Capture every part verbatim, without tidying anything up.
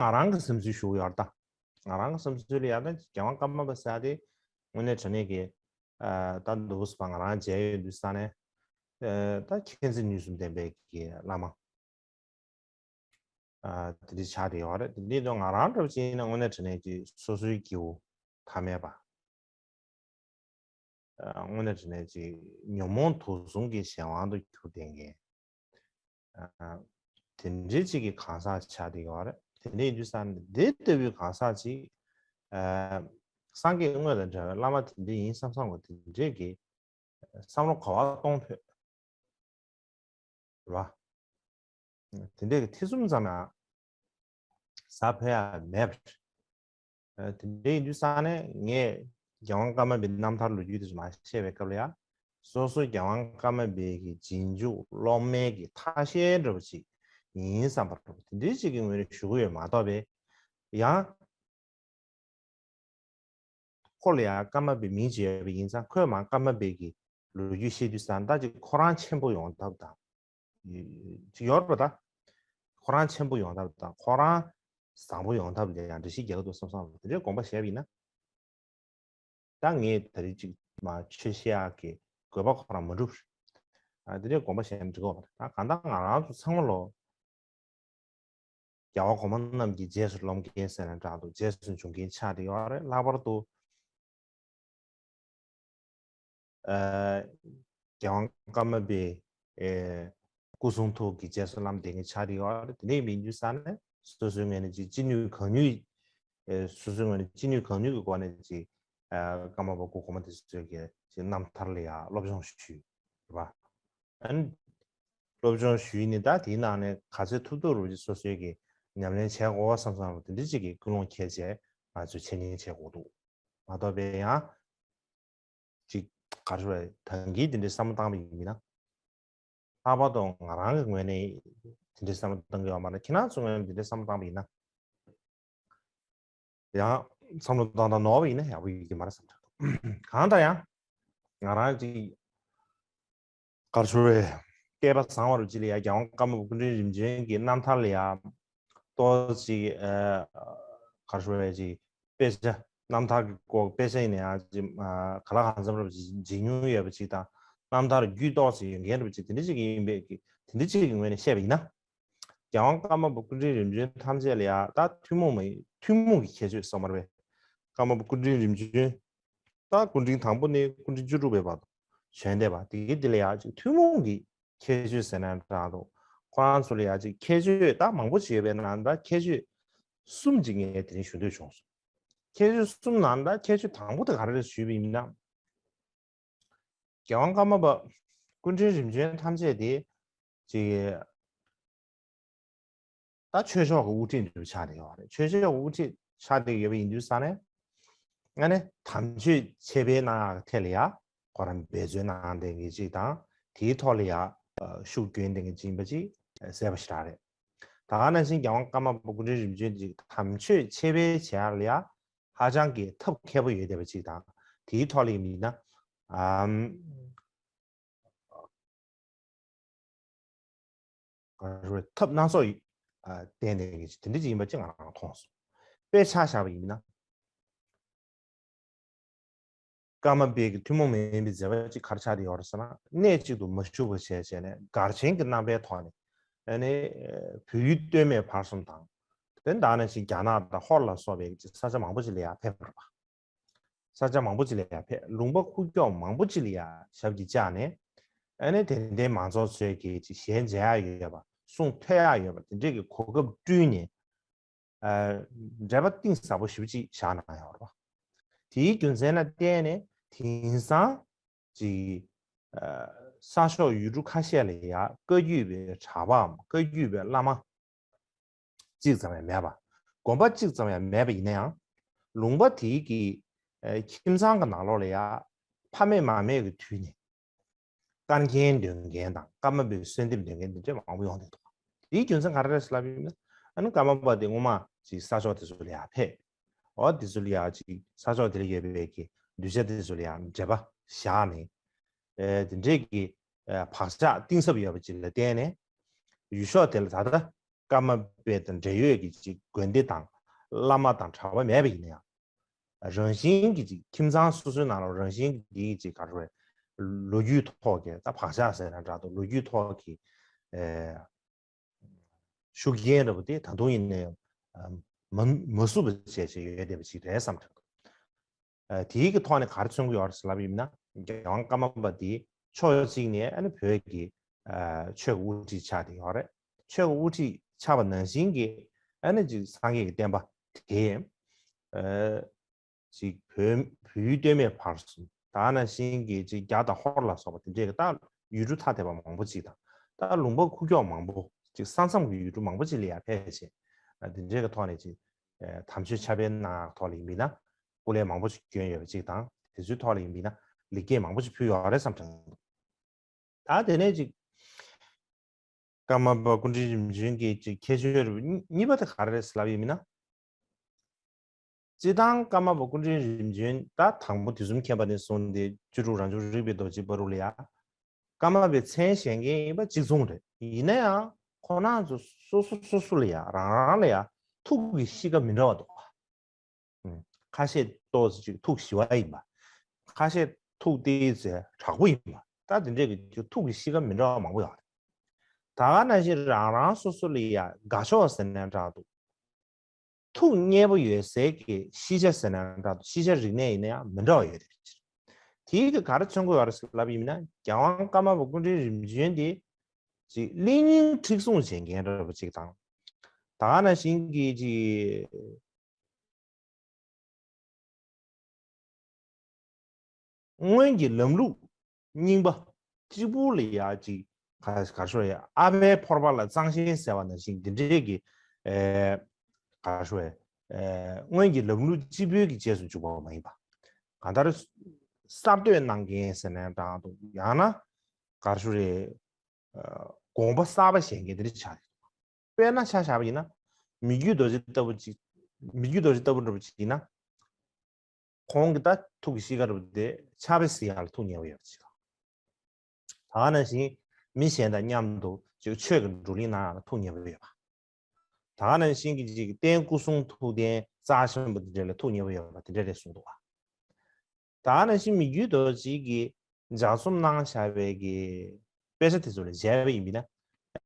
ང་རང་གི་བསམ་ཚུལ་ཞུ་གི་ཡོད་རེད་ད། ང་རང་གི་བསམ་ཚུལ་ལ་ཡ་ད་རྒྱལ་དབང་ཀརྨ་པ་ཟེར་ཡ་དེ་དངོས་གནས་དྲང་གནས་ཀྱི་ཨ་ད་འདུག་སེ་ང་རང་མཇལ་ཡོད་དུས་ས་ནས་ཨ་ད་མཁྱེན་བརྩེ་ནུས་གསུམ་ལྡན་པའི་གི་བླ་མ་ཨ་དེ་འདྲ་ཆགས་བསྡད་ཡོད་རེད། དེ་འདྲ་དུས་ང་རང་འདྲ་པོ་ཅིག་ཡིན་ན་དངོས་གནས་དྲང་གནས་ཀྱི་སོ་སོའི་སྐྱེ་བོ་ཐ་མལ་པ། ཨ་དངོས་གནས་དྲང་གནས་ཅིག་ཉོན་མོངས་དུག་གསུམ་གྱི་གཞན་དབང་དུ་གྱུར་བསྡད་མཁན། ཨ་དེ་འདྲའི་ཅིག་གི་གང་ཟག་ཆགས་བསྡད་ཡོད་རེད། དེ་འདྲ་ཡིན་དུས་ས་ནས་འདི་ལྟ་བུའི་གང་ཟག་ཅིག་ཨ་སངས་རྒྱས་དངོས་དང་འདྲ་བའི་བླ་མ་དེ་འདྲ་ཡིན་བསམ་བསམ་གོ་དེ་འདྲའི་གི་བསམ་བློ་ག་བ་གཏོང་ཕོད། རེད་བ། དེ་འདྲའི་གི་ཐེ་ཚོམ་ཙམ་ཡང་ཟ་ཕོད་ཡ་མེད་པ་རེད། དེ་འདྲ་ཡིན་དུས་ས་ནས་ངས་རྒྱལ་དབང་ཀརྨ་པའི་རྣམ་ཐར་ལོ་རྒྱུས་དེ་ཚོ་མར་བཤད་པའི་སྐབས་ལ་ཡ། སོ་སོ་རྒྱལ་དབང་ཀརྨ་པའི་གི་རྗེས་འཇུག་སློབ་མའི་གི་ཐ་ཤལ་འདྲ་པོ་ཅིག་ཡིན་བསམ་པ་འདྲ་པོ་དེ་འདྲའི་ཅིག་གི་ངོས་ནས་ཞུ་གི་ཡོད་མ་གཏོགས་པའི་ཡང་། ཁོ་ལ་ཡང་ཀརྨ་པའི་མིང་བརྗོད་པ་ཡིན་ཙང་ཁོས་མར་ཀརྨ་པའི་གི་ལོ་རྒྱུས་བཤད་དུས་ཙང་ད་ཅིག་ཁོ་རང་ཆེན་པོ་ཡོང་ཐབས་དང་། ཅིག་ཡོད་རེད་པ་ད། ཁོ་རང་ཆེན་པོ་ཡོང་ཐབས་དང་ཁོ་རང་བཟང་པོ་ཡོང་ཐབས་ལ་ཡང་འགྲེལ་བཤད་རྒྱག་གི་འདུག་བསམ་བསམ་དེ་འདྲའི་དགོངས་པ་བཞེས་པ་ཡིན་ན། ད་ངས་ད་རེས་ཅིག་མ་ཆོས་བཤད་ཡག་གི་དགོས་པ་ཁོ་རང་མ་འགྲུབ། ཨ་དེ་འདྲའི་དགོངས་པ་བཞེས་ན་འགྲིག་གི་རེད་པ། ད་གང་ལྟར་ང་རང་ཚོ་ཚང་མ་ལོ། རྒྱལ་བ་གོང་མ་རྣམས་ཀྱི་རྗེས་སུ་སློབ་མཁན་ཟེར་ན་འདྲ་འདུག་རྗེས་སུ་འཇུག་མཁན་ཆགས་བསྡད་ཡོད་རེད། ལྷག་པར་དུ་ཨ་རྒྱལ་དབང་ཀརྨ་པའི་ཨེ་སྐུ་གསུང་ཐུགས་ཀྱི་རྗེས་སུ་བསླངས་བསྡད་མཁན་ཆགས་བསྡད་ཡོད་རེད། དེ་འདྲ་ཡིན་དུས་ས་ནས་སོ་སོའི་ངོས་ནས་ཅིག་ཅི་ནུས་གང་ནུས་ཨེ་སོ་སོའི་ངོས་ནས་ཅི་ནུས་གང་ནུས་ཀྱི་སྒོ་ནས་ཅིག་ཨ་ཀརྨ་པ་སྐུ་གོང་མ་དེ་ཚོའི་གི་ཅིག་རྣམ་ཐར་ལ་ཡང་སློབ་སྦྱོང་ཞུས་རེད་པ། ཨ་ནི་སློབ་སྦྱོང་ཞུས་ནས་ད་དེའི་ནང་ནས་ག་ཚོད་ཐུབ་ཐུབ་རུ་སོ་སོའི་གི་ཉམས་ལེན་བྱས་དགོས་བསམ་བསམ་རུ་དེ་འདྲ་ཅིག་གི་ཀུན་སློང་འཁྱེར་བྱས་ང་ཚོས་འཆད་ཉན་བྱེད་དགོས་འདུག་མ་གཏོགས་པའི་ཡང་ཅིག་ག་རེ་ཟེར་ད་གིན་དེ་འདྲའི་བསམ་བློ་བཏང་བ་ཡིན་ན། ལྷག་པར་དུ་ང་རང་གི་ངོས་ནས་དེ་འདྲའི་བསམ་བློ་བཏང་གི་ཡོད་མ་རེད། ཁྱེད་རང་ཚོའི་ངོས་ནས་དེ་འདྲའི་བསམ་བློ་བཏང་བ་ཡིན་ན། ཡང་བསམ་བློ་བཏང་སྟངས་ནོར་བ་ཡིན་ན་ཡག་པོ་ཡོད་ཀྱི་མ་རེད་བསམ་འདྲ་འདུག་གང་ལྟར་ཡང་ང་རང་ཅིག་ག་རེ་ཟེར་བས་སྐལ་པ་བཟང་བ་རུ་ཅིག་ལ་ཡ་རྒྱལ་དབང་ཀརྨ་པ་སྐུ་ཕྲེང་རིམ་བྱོན་གྱི་རྣམ་ཐར་ལ་ཡ་ཏོག་ཅིག་ཨ་ག་རེ་ཟེར་བས་ཅིག་དཔེ་ཆ་རྣམ་ཐར་གྱི་སྐོར་དཔེ་ཆ་ཡིན་ན་ཡང་ཅིག་ཨ་ག་ལ་གང་འཚམ་རུ་ཅིག་བརྗེ་མྱོང་ཡོད་པ་ཅིག་དང་རྣམ་ཐར་རྒྱུས་ཏོག་ཙམ་ཡོད་མཁན་རུ་ཅིག་དེ་འདྲ་ཅིག་ཡིན་པའི་གི་དེ་འདྲ་ཅིག་གི་ངོས་ནས་བཤད་པ་ཡིན་ན། རྒྱལ་དབང་ཀརྨ་པ་སྐུ་ཕྲེང་རིམ་བྱོན་ཐམས་ཅད་ལ་ཡང་ད་ཐུན་མོང་མ་ཡིན་ཐུན་མོང་གི་ཁྱད་ཆོས་སོགས་མ་རེད་པས། ཀརྨ་པ་སྐུ་ཕྲེང་རིམ་བྱོན་ད་སྐུ་ཕྲེང་དང་པོ་ནས་སྐུ་ཕྲེང་བཅུ་དྲུག་པའི་བར་དུ་བྱོན་བསྡད་པ་དེ་གི་དེ་ལ་ཡང་ཅིག་ཐུན་མོང་གི་ཁྱད་ཆོས་ཟེར་ན་འདྲ་འདུག་ཁོ་རང་ཚོ་ལ་ཡང་ཅིག་ཁྱད་ཆོས་ད་མང་པོ་ཅིག་ཡོད་པའི་ནང་ད་ཁྱད་ཆོས་གསུམ་ཅིག་ངས་དེ་རིང་ཞུ་འདོད་བྱུང་སོང་། ཁྱད་ཆོས་གསུམ་ནང་ད་ཁྱད་ཆོས་དང་པོ་དེ་ག་རེ་རེད་ཞུས་པ་ཡིན་ན། རྒྱལ་དབང་ཀརྨ་པ་སྐུ་ཕྲེང་རིམ་བྱོན་ཐམས་ཅད་དེ་ཅིག་ད་ཆོས་ཕྱོགས་ཀྱི་དབུ་ཁྲིད་འདྲ་ཆགས་བསྡད་ཡོད་རེད། ཆོས་ཕྱོགས་ཀྱི་དབུ་ཁྲིད་ཆགས་བསྡད་ཡོད་པ་ཡིན་དུས་ས་ནས་ཨ་ནི་དམ་ཆོས་འཆད་སྤེལ་གནང་ཡག་ཐད་ལ་ཡ་ཁོ་རང་འབད་བརྩོན་གནང་བསྡད་མཁན་ཅིག་དང་དེའི་ཐོག་ལ་ཡ་ཤུགས་བསྐྱོན་བསྡད་མཁན་ཅིག་ཡིན་པ་ཅིག་གསལ་པོ་ཞེ་དྲག་རེད། ད་ག་ནང་བཞིན་རྒྱལ་དབང་ཀརྨ་པ་སྐུ་ཕྲེང་རིམ་བྱོན་ཅིག་དམ་ཆོས་འཆད་སྤེལ་བྱེད་ཡག་ལ་ཡ་ཧ་ཅང་གི་ཐབས་མཁས་པོ་ཡོད་བསྡད་པ་ཅིག་དང་དེའི་ཐོག་ལ་ཡིན་ན་ཨམ་ག་རེ་ཐབས་སྣ་ཚོགས་ཡོད་ཨ་བསྟན་ནས་དེ་འདྲ་ཅིག་ཡིན་པ་ཅིག་ང་རང་མཐོང་སོང་། དཔེ་ཆ་བཞག་པ་ཡིན་ན། ཀརྨ་པའི་གི་ཐུན་མོང་མ་ཡིན་པའི་མཛད་པ་ཅིག་ག་རེ་ཆགས་བསྡད་ཡོད་རེད་ཟེར་ན། གནས་གཅིག་ཏུ་མ་བཞུགས་པ་བྱས་བྱས་ནས་སྒར་ཆེན་གྱི་རྣམ་པའི་ཐོག་ནས་ཨ་ནི་བོད་ཡུལ་སྟོད་སྨད་བར་གསུམ་དང་། དེ་ད་ནང་བཞིན་རྒྱ་ནག་དང་ཧོར་ལ་སོགས་པའི་ས་ཆ་མང་པོ་ཅིག་ལ་ཡང་ཕེབས་པ་རེད་པ། ས་ཆ་མང་པོ་ཅིག་ལ་ཡང་ཕེབས། ལུང་པ་ཁུག་ཀྱོག་མང་པོ་ཅིག་ལ་ཡང་ཞབས་ཀྱིས་བཅགས་ནས་ཨ་ནི་དད་ལྡན་མང་ཚོགས་ཚོས་ཀྱིས་ཅིག་ཞལ་མཇལ་ཡག་ཡོད་པ་གསུང་ཐོས་ཡག་ཡོད་པ་དེ་འདྲས་ཀྱི་གོ་སྐབས་བསྐྲུན་ནས། ཨ་འབྲེལ་བ་གཏིང་ཟབ་པོ་ཞེ་པོ་ཅིག་བཞག་གནང་ཡོད་རེད་པ། དེའི་རྒྱུ་མཚན་ལ་བརྟེན་ནས་དེང་སང་ཅིག་ཨ་ས་ཕྱོགས་ཡུལ་གྲུ་ཁ་ཤས་ལ་ཡང་བཀའ་བརྒྱུད་པའི་གྲྭ་པའམ་བཀའ་བརྒྱུད་པའི་བླ་མ་གཅིག་ཙམ་ཡང་མེད་པ། དགོན་པ་གཅིག་ཙམ་ཡང་མེད་པ་ཡིན་ན་ཡང་ལུང་པ་དེའི་གི་ཨ་ཁྱིམ་ཚང་གི་ནང་ལོགས་ལ་ཡང་ཕ་མེས་མ་མེས་ཀྱི་དུས་ནས། བཀའ་རྒྱན་འདོན་མཁན་དང་ཀརྨ་པའི་གསོལ་འདེབས་འདོན་མཁན་དེ་འདྲ་མང་པོ་ཡོང་བསྡད་འདུག་དེའི་རྒྱུ་མཚན་ག་རེ་རེད་ཟེར་ལབ་ཡིན་ན། ཨ་ནི་ཀརྨ་པ་དེ་སྔོན་མ་ཅིག་ས་ཕྱོགས་དེ་ཚོ་ལ་ཡར་ཕེབས། འོ་དེ་ཚོ་ལ་ཡར་ཅིག་ས་ཕྱོགས་དེ་ལ་ཡོད་པའི་གི་གདུལ་བྱ་དེ་ཚོ་ལ་ཡར་འབྲེལ་བ་བཞག་ནས། ཨེ་དེ་འདྲས་ཀྱི་ཨེ་བག་ཆགས་གཏིང་ཟབ་ཡོད་པ་ཅིག་ལ་བརྟེན་ནས། ཡུལ་ཕྱོགས་དེ་ལ་ད་ལྟ་ ཀརྨ་པའི་དང་འབྲེལ་ཡོད་ཀྱི་ཅིག་དགོན་སྡེ་དང་བླ་མ་དང་གྲྭ་པ་མེད་པ་ཡིན་ན་ཡང་། རང་བཞིན་གྱི་ཅིག་ཁྱིམ་ཚང་སོ་སོའི་ནང་ལ་རང་བཞིན་གྱི་ཅིག་ག་རེ་རེད། ལོ་རྒྱུས་ཐོག་གི་ད་བག་ཆགས་ཟེར་ན་འདྲ་འདུག་ལོ་རྒྱུས་ཐོག་གི་ཨེ་ཤུགས་རྐྱེན་འདྲ་པོ་དེ་ད་དུང་ཡིན་ན་ཡང་མ་མ་བསུབ་པ་བྱས་བྱས་ཡོད་བསྡད་པ་ཅིག་རེད་བསམ་དྲན་འདུག་ཨ་དེའི་གི་ཐོག་ནས་ག་རེ་མཚོན་གྱི་ཡོད་རེད་ཟེར་ལབ་ཡིན་ན། རྒྱལ་དབང་ཀརྨ་པ་དེ་ཕྱོགས་གཅིག་ནས་ཨ་ནི་བོད་ཀྱི་ཨ་ཆོས་ཀྱི་དབུ་ཁྲིད་ཆགས་བསྡད་ཡོད་རེད། ཆོས་ཀྱི་དབུ་ཁྲིད་ཆགས་པ་ནང་བཞིན་གྱི་ཨ་ནི་ཅིག་སངས་རྒྱས་ཀྱི་བསྟན་པ་དེ་ཨ་ཅིག་བོད་བོད་ཡུལ་སྟོད་སྨད་བར་གསུམ་ད་ནང་བཞིན་གྱི་ཅིག་རྒྱ་དང་ཧོར་ལ་སོགས་པ་དེ་འདྲས་ཀྱི་ད་ཡུལ་གྲུ་ཐ་དད་པ་མང་པོ་ཅིག་དང་ད་ལུང་པ་ཁུག་ཀྱོག་མང་པོ་ཅིག་ས་མཚམས་ཀྱི་ཡུལ་གྲུ་མང་པོ་ཅིག་ལ་ཡང་ཕེབས་བྱས་ཨ་དེ་འདྲས་ཀྱི་ཐོག་ནས་ཅིག་ཨ་དམ་ཆོས་ཕྱག་དཔེ་གནང་ཐོག་ལ་ཡིན་པས་ན། སྐུ་ལས་མང་པོ་ཞིག་བསྐྱོན་ཡོད་པ་ཅིག་དང་དེ་ཚོའི་ཐོག་ལ་ཡིན་པས་ན་ལེགས་སྐྱེས་མང་པོ་ཞིག་ཕུལ་ཡོད་རེད་བསམ་དྲན་འདུག་ད་དེ་ནས་ཅིག་ཀརྨ་པ་སྐུ་ཕྲེང་རིམ་བྱོན་གྱི་ཅིག་ཁྱད་ཆོས་རེད་གཉིས་པ་དེ་ག་རེ་རེད་ཟེར་ལབ་ཡིན་པས་ན། སྤྱིར་བཏང་ཀརྨ་པ་སྐུ་ཕྲེང་རིམ་བྱོན་ད་དང་པོ་དུས་གསུམ་མཁྱེན་པ་ནས་བཟུང་སྟེ་བཅུ་དྲུག་རང་བྱུང་རིག་པའི་རྡོ་རྗེ་བར་དུ་ལ་ཡ། ཀརྨ་པའི་མཚན་བཞེས་མཁན་ཡིན་པ་གཅིག་མཚུངས་རེད། ཡིན་ན་ཡང་ཁོང་རྣམ་ཚོ་སོ་སོ་སོ་སོ་ལ་ཡ་རང་རང་ལ་ཡ་ཐུགས་ཀྱི་གཤིས་ཀ་མི་འདྲ་བ་འདུག་ཨ། ཁ་ཤས་ཏོག་ཙམ་ཅིག་ཐུགས་ཞི་བ་ཡིན་པ། ཁ་ཤས་ཐུགས་ཏོག་ཙམ་དྲག་པོ་ཡིན་པ། ད་དེ་འདྲས་ཀྱི་ཐུགས་ཀྱི་གཤིས་ཀ་མི་འདྲ་བ་མང་པོ་ཡོད་རེད། ད་ག་ནང་བཞིན་རང་རང་སོ་སོ་ལ་ཡ་དགའ་ཕྱོགས་ཟེར་ན་འདྲ་འདུག་ཐུགས་མཉེས་པོ་ཡོད་སའི་གི་ཤེས་བྱ་ཟེར་ན་འདྲ་འདུག་ཤེས་བྱ་རིག་གནས་ཡིན་ན་ཡང་མི་འདྲ་བ་ཡོད་རེད། དེའི་གི་ག་རེ་མཚོན་གྱི་ཡོད་རེད་ཟེར་ལབ་ཡིན་ན། རྒྱལ་དབང་ཀརྨ་པ་སྐུ་ཕྲེང་རིམ་བྱོན་དེ་ཅིག་གླེང་རྙིང་མཁྲེགས་བཟུང་བྱེད་མཁན་འདྲ་པོ་ཅིག་དང་། ད་ག་ནང་བཞིན་གྱི་ཅིག་སྔོན་གྱི་ལམ་ལུགས་རྙིང་པ་གཅིག་པུ་ལ་ཡ་ཅིག་ག་ག་ཤོ་ཡ་ཨ་ཕའི་ཕོར་པ་ལ་གཙང་ཞེན་ཟེར་བ་ནང་བཞིན་འདི་འདྲས་ཀྱི་ཨེ་ག་ཤོ་ཡ་ཨེ་སྔོན་གྱི་ལམ་ལུགས་གཅིག་པུའི་གི་རྗེས་སུ་འཇུག་པ་མ་ཡིན་པ། གང་ལྟར་གསར་གཏོད་གནང་མཁན་ཟེར་ན་འདྲ་འདུག་ཡང་ན་ག་ཤོ་རེ་དགོངས་པ་གསར་པ་བཞེས་མཁན་འདི་འདྲས་ཆགས་ཡོད། དཔེར་ན་ཆ་བཞག་པ་ཡིན་ན། མི་བརྒྱུད་རྡོ་རྗེ་ལྟ་བུ་ཅིག་མི་བརྒྱུད་རྡོ་རྗེ་ལྟ་བུ་འདྲ་པོ་ཅིག་ཡིན་ན། ཁོང་གི་ད་ཐུགས་ཀྱི་གཤིས་ཀ་འདྲ་པོ་དེ་ཕྱག་དཔེ་གཟིགས་ཡག་ལ་ཐུགས་མཉེས་པོ་ཡོད་པ་ཅིག་དང་། ད་ག་ནང་བཞིན་མི་གཞན་དང་མཉམ་དུ་ཅིག་ཆོས་ཀྱི་བགྲོ་གླེང་གནང་ཡག་ལ་ཐུགས་མཉེས་པོ་ཡོད་པ། ད་ག་ནང་བཞིན་གྱི་ཅིག་རྟེན་སྐུ་གསུང་ཐུགས་རྟེན་རྩ་ཆེན་པོ་དེ་འདྲ་ལ་ཐུགས་མཉེས་པོ་ཡོད་པ་དེ་འདྲ་རེད་གསུངས་འདུག་བ། ད་ག་ནང་བཞིན་མི་བརྒྱུད་རྡོ་རྗེ་གིས་ལྗགས་རྩོམ་གནང་བཞག་པའི་གི་དཔེ་ཆ་དེ་ཚོ་ལ་མཇལ་བ་ཡིན་པས་ན།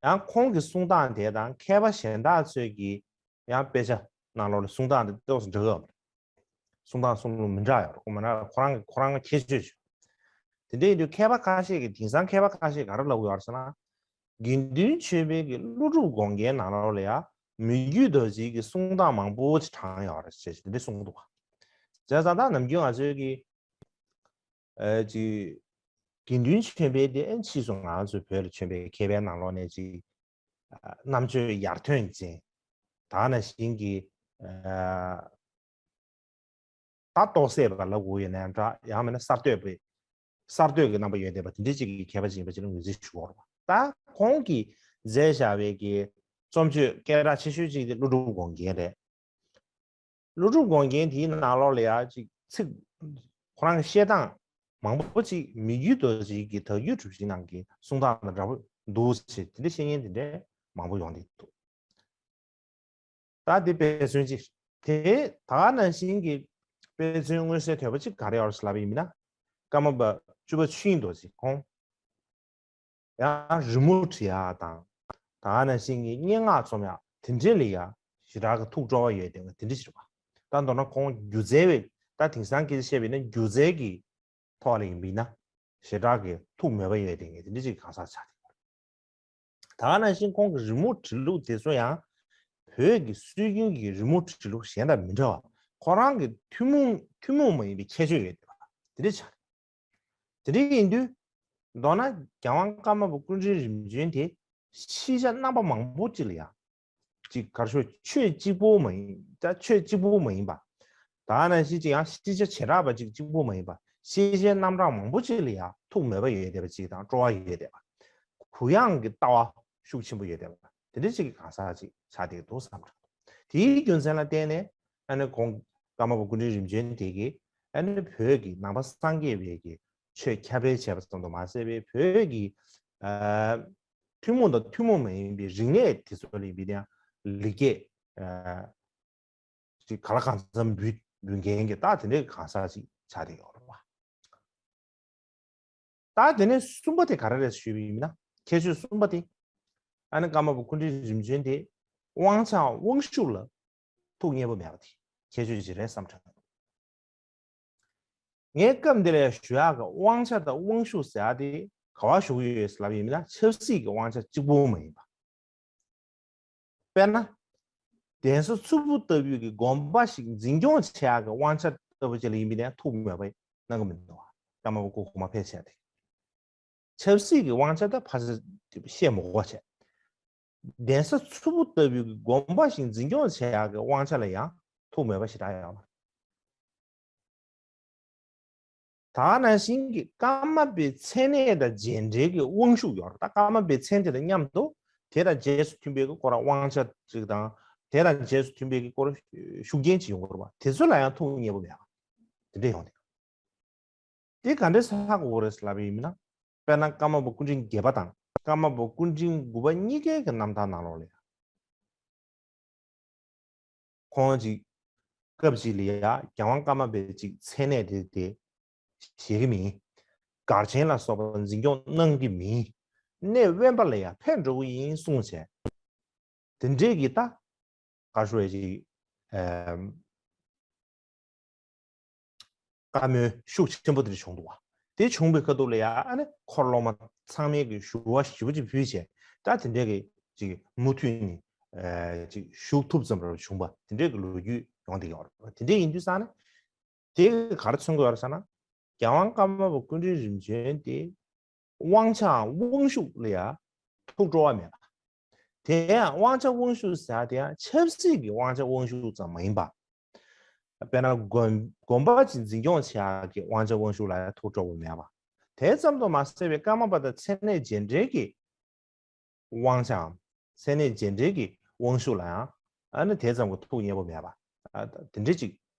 ཡང་ཁོང་གི་གསུང་སྟངས་དེ་དང་མཁས་པ་གཞན་དག་ཚོས་ཀྱི་ཡང་དཔེ་ཆ་ནང་ལོགས་ལ་གསུང་སྟངས་དེ་ཏོག་ཙམ་འདྲ་གི་ཡོད་མ་རེད། གསུང་སྟངས་གསུང་ལུགས་མི་འདྲ་ཡོད་རེད། ཁོ་མ་ན་ཁོ་རང་གི་ཁོ་རང་ཁྱད་ཆོས་ཆེ། དེ་འདྲ་ཡིན་དུས་མཁས་པ་ཁ་ཤས་ཀྱིས་དེང་སང་མཁས་པ་ཁ་ཤས་ག་རེ་ལབ་ཀྱི་ཡོད་རེད་ཟེར་ན། དགེ་འདུན་ཆོས་འཕེལ་གྱི་ཀླུ་སྒྲུབ་དགོངས་རྒྱན་ནང་ལོགས་ལ་ཡང་མི་བརྒྱུད་རྡོ་རྗེ་གི་གསུང་སྟངས་མང་པོ་ཅིག་དྲངས་ཡོད་རེད་ཅེས་དེ་འདྲ་གསུངས་འདུག་བ། བྱས་ཙང་ད་ནམ་རྒྱུན་ང་ཚོའི་གི་ཨ་ཅིག་དགེ་འདུན་ཆོས་འཕེལ་དེ་ཨེ་ཕྱིས་སུ་ང་ཚོའི་བོད་ལ་བྱོན་པའི་མཁས་པའི་ནང་ལོགས་ནས་ཅིག་ཨ་རྣམ་དཔྱོད་ཡར་ཐོན་ཅན། ད་ནང་བཞིན་གྱི་ཨ་ད་རྟོགས་སད་པ་ལབ་དགོས་ཡོད་ན་ཡང་འདྲ། ཡང་མིན་ན་གསར་གཏོད་པའི་གསར་གཏོད་ཀྱི་རྣམ་པ་ཡོད་བསྡད་པ་དེ་འདྲ་ཅིག་གི་མཁས་པ་ཅིག་ཡིན་པ་ཅིག་ལ་ངོས་འཛིན་ཞུ་དགོས་རེད་པ། ད་ཁོང་གིས་མཛད་བཞག་པའི་གི་རྩོམ་ཆོས་སྐད་གྲགས་ཆེ་ཤོས་ཅིག་དེ་ཀླུ་སྒྲུབ་དགོངས་རྒྱན་རེད། ཀླུ་སྒྲུབ་དགོངས་རྒྱན་དེའི་ནང་ལོགས་ལ་ཡང་ཅིག་ཚིག་ཁོ་རང་གི་བཤད་སྟངས་མང་པོ་ཅིག་མི་བརྒྱུད་རྡོ་རྗེ་གི་དག་བརྒྱུད་གྲུབ་ཆེན་ནང་གི་གསུང་སྟངས་དང་འདྲ་པོ་འདུག་ཅེས་དེ་འདྲ་བཤད་མཁན་དེ་འདྲ་མང་པོ་ཡོང་བསྡད་འདུག་ད་འདི་དཔེ་མཚོན་ཅིག་དེ་ད་ག་ནང་བཞིན་གྱི་དཔེ་མཚོན་མངོན་གསལ་དོད་པོ་ཅིག་ག་རེ་ཡོད་རེད་ལབ་པ་ཡིན་ན། ཀརྨ་པ་བཅུ་པ་ཆོས་དབྱིངས་རྡོ་རྗེ་ཁོང་ཡང་རི་མོ་བྲི་ཡག་དང་། ད་ག་ནང་བཞིན་གྱི་སྙན་ངག་རྩོམ་ཡག་དེ་འདྲས་ལ་ཡང་ཞེ་དྲག་གི་ཐུགས་སྤྲོ་བ་ཡོད་དེ་དེ་འདྲས་ཞིག་རེད་པ། ད་མདོར་ན་ཁོང་སྒྱུ་རྩལ་བའི་ད་དེང་སང་སྐད་ཆ་བཤད་པ་ཡིན་ན་སྒྱུ་རྩལ་གྱི་ཐོག་ལ་ཡིན་པ་ཡིན་ན་ཞེ་དྲག་གི་ཐུགས་མོས་པ་ཡོད་དེ་ངས་དེ་འདྲས་ཅིག་གང་ཟག་ཆགས་ཏེ། ད་ག་ནང་བཞིན་ཁོང་གི་རི་མོ་བྲིས་ལུགས་དེ་ཚོ་ཡང་བོད་ཀྱི་སྲོལ་རྒྱུན་གྱི་རི་མོ་བྲིས་ལུགས་གཞན་དང་མི་འདྲ་བ། ཁོ་རང་གི་ཐུན་མོང་ཐུན་མོང་མ་ཡིན་པའི་ཁྱད་ཆོས་ཡོད་དེ་བ་དེ་འདྲས་ཆགས། དེ་འདྲ་ཡིན་དུས། མདོར་ན་རྒྱལ་དབང་ཀརྨ་པ་སྐུ་ཕྲེང་རིམ་བྱོན་དེ་ཤེས་བྱ་རྣམ་པ་མང་པོ་ཅིག་ལ་ཡང་ཅིག་གར་ཤོ་ཆོས་གཅིག་པོ་མ་ཡིན་ད་ཆོས་གཅིག་པོ་མ་ཡིན་པ། ད་ག་ནང་བཞིན་ཅིག་ཡང་ཤེས་བྱ་བྱེ་བྲག་པ་ཅིག་གཅིག་པོ་མ་ཡིན་པ་ཤེས་བྱའི་རྣམ་གྲངས་མང་པོ་ཅིག་ལ་ཡང་ཐུགས་མོས་པ་ཡོད་བསྡད་པ་ཅིག་དང་སྤྲོ་བ་ཡོད་བསྡད་པ། གུ་ཡངས་ཀྱི་ལྟ་བ་ཤུགས་ཆེན་པོ་ཡོད་བསྡད་པ་དེ་འདྲ་ཅིག་གི་གང་ཟག་ཅིག་ཆགས་བསྡད་འདུག་བསམ་དྲན་འདུག་དེའི་རྒྱུ་མཚན་ལ་བརྟེན་ནས་ཨ་ནི་ཁོང་ཀརྨ་པ་སྐུ་ཕྲེང་རིམ་བྱོན་དེ་གིས་ཨ་ནི་བོད་ཀྱི་ནང་པ་སངས་རྒྱས་པའི་གི་ཆོས་ཁྱབ་སྤེལ་བྱས་པ་ཙམ་དུ་མ་ཟད་པའི་བོད་ཀྱི་ཨ་ཐུན་མོང་དང་ཐུན་མོང་མ་ཡིན་པའི་རིག་གནས་དེ་ཚོ་ལ་ཡིན་པའི་ཡང་ ལེགས་སྐྱེས་ཅིག་ག་ལ་གང་འཚམ་འབུལ་འབུལ་མཁན་གྱི་ད་དེ་འདྲའི་གང་ཟག་ཅིག་ཆགས་བསྡད་ཡོད་རེད་པ། ད་དེ་ནས་གསུམ་པ་དེ་ག་རེ་རེད་ཞུས་པ་ཡིན་ན། ཁྱད་ཆོས་གསུམ་པ་དེ། ཨ་ནི་ཀརྨ་པ་སྐུ་ཕྲེང་རིམ་བྱོན་དེ་དབང་ཆ་དབང་ཤུགས་ལ་ཐུགས་མཉེས་པོ་མེད་པ་དེ་ཁྱད་ཆོས་ཅིག་རེད་བསམ་དྲན། ངས་སྐབས་འདི་ལ་ཞུ་ཡག་གི་དབང་ཆ་དང་དབང་ཤུགས་ཟེར་ཡག་དེ་ག་བ་ཞུ་གི་ཡོད་ཟེར་ལབ་ཡིན་ན། ཆབ་སྲིད་ཀྱི་དབང་ཆ་གཅིག་པོ་མ་ཡིན་པ། དཔེར་ན། གདན་ས་མཚུར་ཕུ་ལྟ་བུའི་གི་དགོན་པ་ཞིག་འཛིན་སྐྱོང་བྱེད་ཡག་གི་དབང་ཆ་ལྟ་བུ་ཅིག་ལ་ཡིན་པ་ཡིན་ན་ཐུགས་མོས་པ་གནང་གི་མི་འདུག་བ། ཀརྨ་པ་སྐུ་གོང་མ་ཕལ་ཆེར་དེ། ཆབ་སྲིད་ཀྱི་དབང་ཆ་ད་ཕར་བཤད་མི་དགོས་པ་བྱས། གདན་ས་མཚུར་ཕུ་ལྟ་བུའི་གི་དགོན་པ་ཞིག་འཛིན་སྐྱོང་བྱེད་ཡག་གི་དབང་ཆ་ལ་ཡང་ཐུགས་མོས་པ་ཞེ་དྲག་ཡོད་མ་རེད། ད་ག་ནང་བཞིན་གྱི་ཀརྨ་པའི་མཚན་གནས་དང་རྗེས་འབྲེལ་གྱི་དབང་ཤུགས་ཡོད་རེད། ད་ཀརྨ་པའི་མཚན་དེ་དང་མཉམ་དུ་དེ་དང་རྗེས་སུ་མཐུན་པའི་གི་སྐོར་དབང་ཆ་ཅིག་དང་། དེ་དང་རྗེས་སུ་མཐུན་པའི་གི་སྐོར་ཤུགས་རྐྱེན་ཅིག་ཡོང་གི་རེད་པ། དེ་ཚོ་ལ་ཡང་ཐུགས་མཉེས་པོ་མེད་པ་དེ་འདྲ་ཡོང་དེ། དེ་ག་འདྲས་ཧ་གོ་དགོས་རེད་ལབ་པ་ཡིན་ན། དཔེར་ན་ཀརྨ་པ་སྐུ་ཕྲེང་བརྒྱད་པ་དང་ཀརྨ་པ་སྐུ་ཕྲེང་དགུ་པ་གཉིས་ཀའི་གི་རྣམ་ཐར་ནང་ལོགས་ལ་ཡང་། ཁོང་ཅིག་སྐབས་ཅིག་ལ་ཡ་རྒྱལ་དབང་ཀརྨ་པའི་ཅིག་མཚན་གནས་དེ་དེ་བཞེས་ཀྱི་མིན། སྒར་ཆེན་ལ་སོགས་པ་འཛིན་སྐྱོང་གནང་གི་མིན། གནས་དབེན་པ་ལ་ཡ་ཕེབས་འགྲོ་གི་ཡིན་གསུངས་བྱས། དེ་འདྲས་ཀྱི་ད་ག་ཞུ་བའི་ཅིག་ཨམ། བཀའ་མོལ་ཤུགས་ཆེན་པོ་དེ་འདྲ་བྱུང་འདུག་བ། དེ་བྱུང་བའི་ཁ་ཐུག་ལ་ཡ་ཨ་ནི་འཁོར་སློབ་མ་ཚང་མས་ཀྱི་ཞུ་བ་ཞེ་པོ་ཅིག་ཕུལ་བྱས། ད་དེ་འདྲས་ཀྱི་ཅིག་མུ་མཐུད་ནས་ཨ་ཅིག་བཞུགས་ཐུབ་ཙམ་རེ་བྱུང་བ་དེ་འདྲས་ཀྱི་ལོ་རྒྱུས་ཡོང་བསྡད་ཡོད་རེད། དེ་འདྲས་ཡིན་དུས་ཙང་ནས། དེ་ག་རེ་མཚོན་གྱི་ཡོད་རེད་ཟེར་ན། རྒྱལ་དབང་ཀརྨ་པ་སྐུ་ཕྲེང་རིམ་བྱོན་དེ་དབང་ཆའམ་དབང་ཤུགས་ལ་ཡ་ཐུགས་སྤྲོ་བ་མེད་པ། དེ་ཡང་དབང་ཆ་དབང་ཤུགས་ཟེར་ཡ་དེ་ཡང་ཆབ་སྲིད་ཀྱི་དབང་ཆ་དབང་ཤུགས་ཙམ་མ་ཡིན་པ། དཔེར་ན་དགོན་དགོན་པ་ཅིག་འཛིན་སྐྱོང་བྱེད་ཡག་གི་དབང་ཆ་དབང་ཤུགས་ལ་ཡ་ཐུགས་སྤྲོ་བ་མེད་པ། དེ་ཙམ་དུ་མ་ཟད་པའི་ཀརྨ་པ་དང་མཚན་གནས་རྗེས་འབྲེལ་གྱི་དབང་ཆའམ། མཚན་གནས་རྗེས་འབྲེལ་གྱི་དབང་ཤུགས་ལ་ཡང་ཨ་ནི་དེ་ཙམ་གྱི་ཐུགས་མཉེས་པོ་མེད་པ། ཨ་དེ་འདྲ་ཅིག་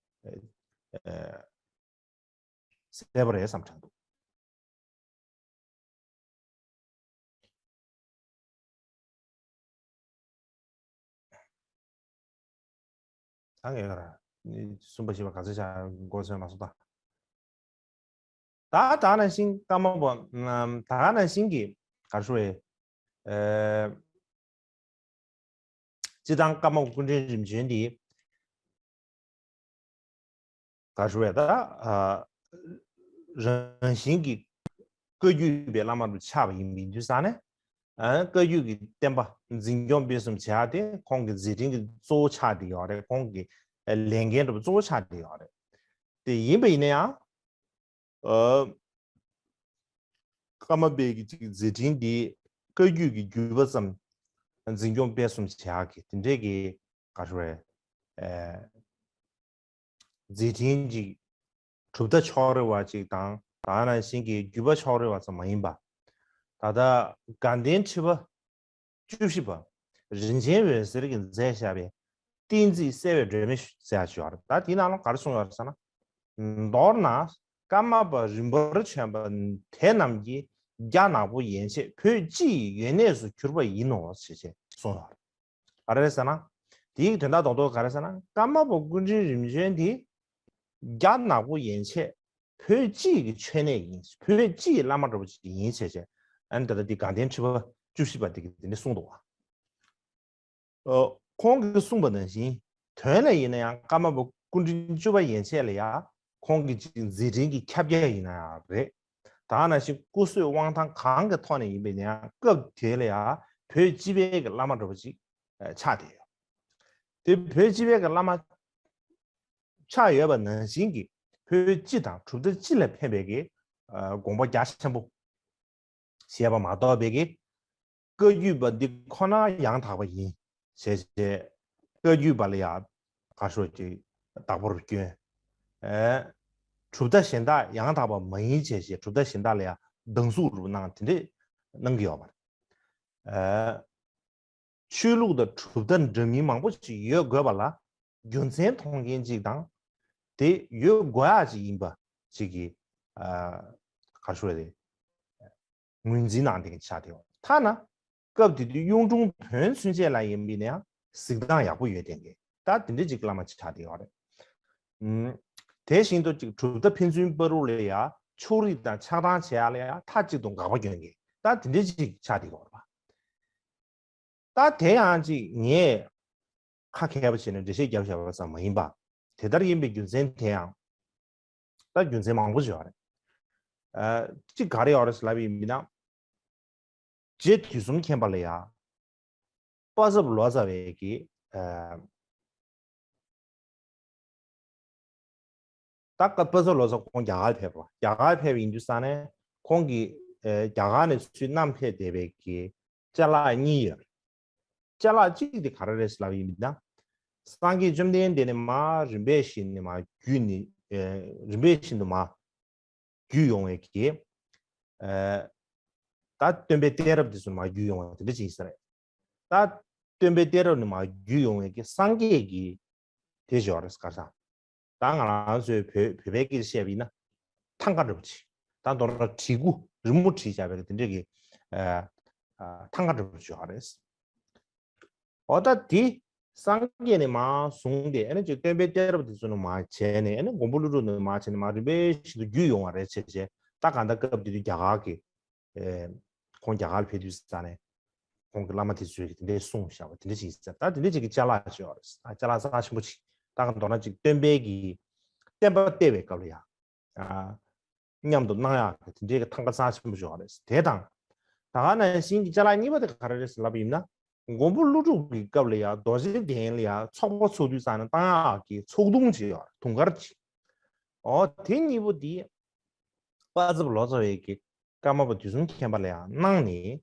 ཨ་གསལ་པོ་རེད་བསམ་དྲན་འདུག་ད་ངས་ག་ར་གསུམ་པ་བཞི་པ་ག་ཚོད་བྱ་མགོ་ཚོས་མ་སོང་ད། ད་ད་ནང་བཞིན་ཀརྨ་པ་ད་ག་ནང་བཞིན་གྱི་ག་རེ་ཞུ་བའི། ཨེ། སྤྱི་བཏང་ཀརྨ་པ་སྐུ་ཕྲེང་རིམ་བྱོན་འདི་ག་རེ་ཞུ་བའི་ད་ཨ་རང་བཞིན་གྱི་བཀའ་བརྒྱུད་པའི་བླ་མ་རུ་ཆགས་པ་ཡིན་པའི་དུས་ཙང་ནས། ཨ་བཀའ་བརྒྱུད་ཀྱི་བསྟན་པ་འཛིན་སྐྱོང་སྤེལ་གསུམ་བྱེད་ཡག་དེ་ཁོང་གི་མཛད་འཕྲིན་གྱི་གཙོ་བོ་ཆགས་བསྡད་ཡོད་རེད། ཁོང་གི་ལས་འགན་འདྲ་པོ་གཙོ་བོ་ཆགས་བསྡད་ཡོད་རེད། དེ་ཡིན་པ་ཡིན་ན་ཡང་། ཨ། ཀརྨ་པའི་གི་ཅིག་མཛད་འཕྲིན་འདི་བཀའ་བརྒྱུད་ཀྱི་བརྒྱུད་པ་ཙམ་འཛིན་སྐྱོང་སྤེལ་གསུམ་བྱེད་ཡག་གི་དེ་འདྲས་ཀྱི་ག་རེ་ཞུ་བའི། ཨ། མཛད་འཕྲིན་ཅིག་གྲུབ་མཐའ་ཕྱོགས་རིས་པ་ཅིག་དང་ད་ག་ནང་བཞིན་གྱི་བརྒྱུད་པ་ཕྱོགས་རིས་པ་ཙམ་མ་ཡིན་པ། ད་ལྟ་དགའ་ལྡན་ཁྲི་པ་བཅུ་བཞི་པ་རིན་ཆེན་འོད་ཟེར་གྱིས་མཛད་བཞག་པའི་བསྟན་རྩིས་གསལ་བའི་སྒྲོན་མེ་ཟེར་ཡག་ཅིག་ཡོད་རེད། ད་དེའི་ནང་ལ་ག་རེ་གསུངས་ཡོད་རེད་ཟེར་ན། མདོར་ན་ཀརྨ་པ་རིམ་པར་བྱོན་པ་དེ་རྣམས་ཀྱིས་རྒྱ་ནག་པོ་ཡན་ཆད་བོད་སྤྱི་ཡི་ཡོན་གནས་སུ་གྱུར་པ་ཡིན་ནོ་ཞེས་བྱས་གསུངས་ཡོད་རེད། ག་རེ་རེད་ཟེར་ན། དེའི་དོན་དག་རྡོག་རྡོག་ག་རེ་ཟེར་ན། ཀརྨ་པ་སྐུ་ཕྲེང་རིམ་བྱོན་དེ་རྒྱ་ནག་པོ་ཡན་ཆད་བོད་སྤྱི་ཡི་མཆོད་གནས་ཡིན། བོད་སྤྱི་ཡི་བླ་མ་འདྲ་པོ་ཅིག་ཡིན་བྱས་བྱས། ཨ་ནི་ད་ལྟ་འདི་དགའ་ལྡན་ཁྲི་པ་བཅུ་བཞི་པ་དེ་གིས་དེ་འདྲ་གསུངས་འདུག་བ། ཨ་ཁོང་གིས་གསུངས་པ་ནང་བཞིན་དོན་ལ་ཡིན་ན་ཡང་ཀརྨ་པ་སྐུ་ཕྲེང་བཅུ་པ་ཡན་ཆད་ལ་ཡང་ཁོང་གི་ཅིག་མཛད་འཕྲིན་གྱི་ཁྱབ་རྒྱ་ཡིན་ན་ཡང་རེད། ད་ག་ནང་བཞིན་སྐུ་བསོད་དབང་ཐང་གང་གི་ཐོག་ནས་ཡིན་པའི་ནའང་སྐབས་དེ་ལ་ཡང་བོད་སྤྱི་པའི་གི་བླ་མ་འདྲ་པོ་ཅིག་ཆགས་བསྡད་ཡོད། དེ་བོད་སྤྱི་པའི་གི་བླ་མ་ཆགས་ཡོད་པ་ནང་བཞིན་གྱི་བོད་སྤྱི་དང་གྲུབ་མཐའ་སྤྱི་ལ་ཕན་པའི་གི་དགོངས་པ་རྒྱ་ཆེན་པོ་བཞེས་པ་མ་གཏོགས་པའི་གི་བཀའ་བརྒྱུད་པ་འདི་ཁོ་ན་ཡང་དག་པ་ཡིན་ཞེས་བྱས། བཀའ་བརྒྱུད་པ་ལ་ཡང་ག་ཤོད་ཀྱི་བདག་པོར་བསྐྱོན། ཨེ། གྲུབ་མཐའ་གཞན་དག་ཡང་དག་པ་མ་ཡིན་ཞེས་བྱས་གྲུབ་མཐའ་གཞན་དག་ལ་ཡང་སྡང་ཟུག་རུ་གནང་དེ་འདྲས་གནང་གི་ཡོད་པ་རེད། ཨེ། ཆོས་ལུགས་དང་གྲུབ་མཐའ་འདྲ་མིན་མང་པོ་ཞིག་ཡོད་དགོས་པ་ལ་རྒྱུ་མཚན་མཐོང་མཁན་ཅིག་དང་། དེ་ཡོད་དགོས་ཡག་ཅིག་ཡིན་པ་ཅིག་གི་ཨ་ག་རེ་ཞུ་དགོས་རེད། ངོས་འཛིན་གནང་བསྡད་མཁན་ཆགས་བསྡད་ཡོད། ཐ་ན་སྐབས་དེ་དུས་གཡུང་དྲུང་བོན་ཚུན་ཆད་ལ་ཡིན་པ་ཡིན་ན་ཡང་ གཟིགས་སྟངས་ཡག་པོ་ཡོད་དེ་གི་ད་དེ་འདྲ་ཅིག་བླ་མ་ཆགས་བསྡད་ཡོད་རེད། ཨུམ། དེ་བཞིན་དུ་ཅིག་གྲུབ་མཐའ་ཕན་ཚུན་བར་དུ་ལ་ཡ་ཕྱོགས་རིས་དང་ཆགས་སྡང་བྱེད་ཡ་ལ་ཡ་མཐའ་གཅིག་ཏུ་དགག་པ་སྐྱོན་གི་ད་དེ་འདྲ་ཅིག་ཆགས་བསྡད་ཡོད་རེད་པ། ད་དེ་ཡང་ཅིག་ངས་ཁ་མཁས་པ་བྱས་ནས་འགྲེལ་བཤད་རྒྱབ་བཞག་པ་ཙམ་མ་ཡིན་པ། དེ་ལྟར་ཡིན་པའི་རྒྱུ་མཚན་དེ་ཡང་ད་རྒྱུ་མཚན་མང་པོ་ཞིག་ཡོད་རེད། ཨ། གཅིག་ག་རེ་ཡོད་རེད་ལབ་པ་ཡིན་ན། རྗེ་དུས་གསུམ་མཁྱེན་པ་ལ་ཡ། པ་ཚབ་ལོ་ཙཱ་བའི་གི་ཨ། ད་ཀ་པ་ཚབ་ལོ་ཙཱ་ཁོང་རྒྱ་གར་ཕེབས་པ། རྒྱ་གར་ཕེབས་པ་ཡིན་དུས་ཙང་ནས་ཁོང་གིས་ཨ། རྒྱ་གར་ནས་ཚུར་བསྣམས་ཕེབས་བསྡད་པའི་གི་ཅ་ལག་གཉིས་ཡོད་རེད། ཅ་ལག་གཅིག་དེ་ག་རེ་རེད་ལབ་ཡིན་ན། སངས་རྒྱས་བཅོམ་ལྡན་འདས་ནས་མར་རིམ་པས་བཞིན་ནས་མར་བརྒྱུད་ནས་ཨ། རིམ་པས་བཞིན་དུ་མར་བརྒྱུད་ཡོང་བའི་གི་ཨ། ད་སྟོན་པའི་གཏད་རབས་དེ་ཚོ་མར་བརྒྱུད་ཡོང་བ་དེ་འདྲ་ཅིག་ཡིན་ས་རེད། ད་སྟོན་པའི་གཏད་རབས་ནས་མར་བརྒྱུད་ཡོང་བའི་གི་སངས་རྒྱས་ཀྱི་དེ་ཞོར་ག་ས། ད་ང་རང་ཚོའི་བོད་བོད་པའི་སྐད་ཆ་བཤད་པ་ཡིན་ན་ཐང་ག་འདྲ་པོ་ཅིག་ད་མདོར་ན་བྲིས་སྐུ་རི་མོ་བྲིས་བཞག་པའི་གི་དེ་འདྲའི་གི་ཨ། ཨ། ཐང་ག་འདྲ་པོ་ཅིག་ཡོད་རེད། འོ་ད་དེ་སངས་རྒྱས་ནས་མར་བཟུང་སྟེ་ཨ་ནི་ཅིག་སྟོན་པའི་གཏད་རབས་དེ་ཚོ་ནས་མར་བྱས་ནས་ཨ་ནི་མགོན་པོ་ཀླུ་སྒྲུབ་ནས་མར་བྱས་ནས་མར་རིམ་པས་བཞིན་དུ་བརྒྱུད་ཡོང་བ་རེད་བྱས་བྱས། ད་གང་ལྟར་སྐབས་དེ་དུས་རྒྱ་གར་གྱི་ཨེ། ཁོང་རྒྱ་གར་ལ་ཕེབས་དུས་ཙང་ནས་ཁོང་གི་བླ་མ་དེ་ཚོས་ཀྱི་དེ་འདྲས་གསུངས་བཞག་པ་དེ་འདྲས་ཞིག་ཟེར། ད་དེ་འདྲས་ཅིག་གི་ཅ་ལག་ཅིག་ཡོད་རེད། ཨ། ཅ་ལག་རྩ་ཆེན་པོ་ཅིག་ད་ག་མདོར་ན་ཅིག་སྟོན་པའི་གི་བསྟན་པ་གཏད་པའི་སྐབས་ལ་ཡ། ཨ། མཉམ་དུ་གནང་ཡག་གི་དེ་འདྲའི་གི་ཐང་ག་རྩ་ཆེན་པོ་ཅིག་ཡོད་རེད། དེ་དང་། ད་ག་ནང་བཞིན་གྱི་ཅ་ལག་གཉིས་པ་དེ་ག་རེ་རེད་ཟེར་ལབ་པ་ཡིན་ན། མགོན་པོ་ཀླུ་སྒྲུབ་ཀྱི་སྐབས་ལ་ཡ་རྡོ་རྗེ་གདན་ལ་ཡ་ཚོགས་པ་ཚོགས་དུས་ཙང་ནས་བཏང་ཡག་གི་ཚོགས་དུང་ཅིག་ཡོད་རེད། དུང་དཀར་ཅིག་འོ་དེ་གཉིས་པོ་འདི་པ་ཚབ་ལོ་ཙཱ་བས་ཀྱི་ཀརྨ་པ་དུས་གསུམ་མཁྱེན་པ་ལ་ཡང་གནང་ནས།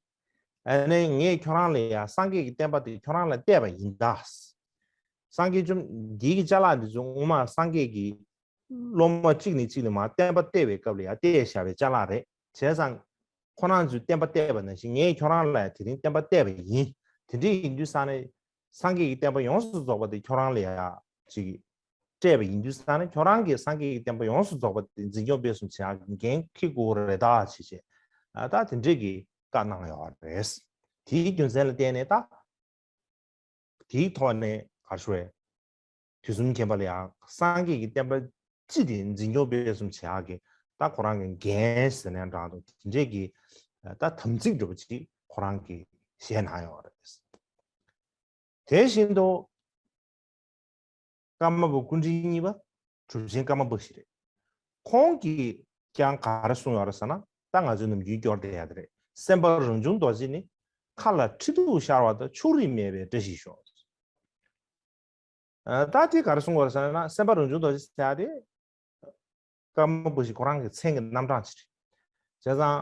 ཨ་ནི་ངས་ཁྱོད་རང་ལ་ཡང་སངས་རྒྱས་ཀྱི་བསྟན་པ་དེ་ཁྱོད་རང་ལ་གཏད་པ་ཡིན་ད། སངས་རྒྱས་བཅོམ་འདིའི་གི་ཅ་ལག་འདི་ཚོ་སྔོན་མ་སངས་རྒྱས་ཀྱི་སློབ་མ་གཅིག་ནས་གཅིག་ནས་མར་བསྟན་པ་གཏད་པའི་སྐབས་ལ་ཡང་གཏད་བཞག་པའི་ཅ་ལག་རེད། བྱས་ཙང་ཁོ་རང་ཚོས་བསྟན་པ་གཏད་པ་ནང་བཞིན་ངས་ཁྱོད་རང་ལ་དེ་རིང་བསྟན་པ་གཏད་པ་ཡིན། དེ་འདྲ་ཡིན་དུས་ཙང་ནས་སངས་རྒྱས་ཀྱི་བསྟན་པ་ཡོངས་སུ་རྫོགས་པ་དེ་ཁྱོད་རང་ལ་ཡང་ཅིག་སྤྲད་པ་ཡིན་དུས་ཙང་ནས་ཁྱོད་རང་གིས་སངས་རྒྱས་ཀྱི་བསྟན་པ་ཡོངས་སུ་རྫོགས་པ་དེ་འཛིན་སྐྱོང་སྤེལ་གསུམ་བྱེད་ཡག་འགན་འཁྱེར་དགོས་རེད་ད་ཅེས་བྱས། ཨ། ད་དེ་འདྲས་ཀྱི་བཀའ་གནང་ཡོད་རེད། དེའི་རྒྱུ་མཚན་ལ་བརྟེན་ནས་ད་དེའི་ཐོག་ནས་ག་རེ་ཞུ་དགོས་རེད། དུས་གསུམ་མཁྱེན་པ་ལ་ཡང་སངས་རྒྱས་ཀྱི་བསྟན་པ་སྤྱི་དེ་འཛིན་སྐྱོང་སྤེལ་གསུམ་བྱེད་ཡག་གི་ད་ཁོ་རང་གི་འགན་ཟེར་ནའང་འདྲ་འདུག་དེ་འདྲས་ཀྱི་ད་དམ་ཚིག་འདྲ་པོ་ཅིག་ཁོ་རང་གིས་བཞེས་གནང་ཡོད་རེད། དེ་བཞིན་དུ་ཀརྨ་པ་སྐུ་ཕྲེང་གཉིས་པ་གྲུབ་ཆེན་ཀརྨ་པཀྴི་རེད། ཁོང་གིས་ཀྱང་ག་རེ་གསུངས་ཡོད་རེད་ཟེར་ན། ད་ང་ཚོའི་ནམ་རྒྱུན་སྐྱོར་བསྡད་ཡ་དེ་རེད། སེམས་དཔའ་རང་བྱུང་རྡོ་རྗེ་ནི། མཁའ་ལ་ཁྲི་གདུགས་ཤར་བ་དང་། ཕྱོགས་རིས་མེད་པའི་བཀྲ་ཤིས་ཤོག་ཨ། ད་དེ་ག་རེ་གསུངས་ཡོད་རེད་ཟེར་ན། སེམས་དཔའ་རང་བྱུང་རྡོ་རྗེ་ཟེར་ཡ་དེ་ཀརྨ་པཀྴི་ཁོ་རང་གི་མཚན་གྱི་རྣམ་གྲངས་ཅིག་རེད། བྱས་ཙང་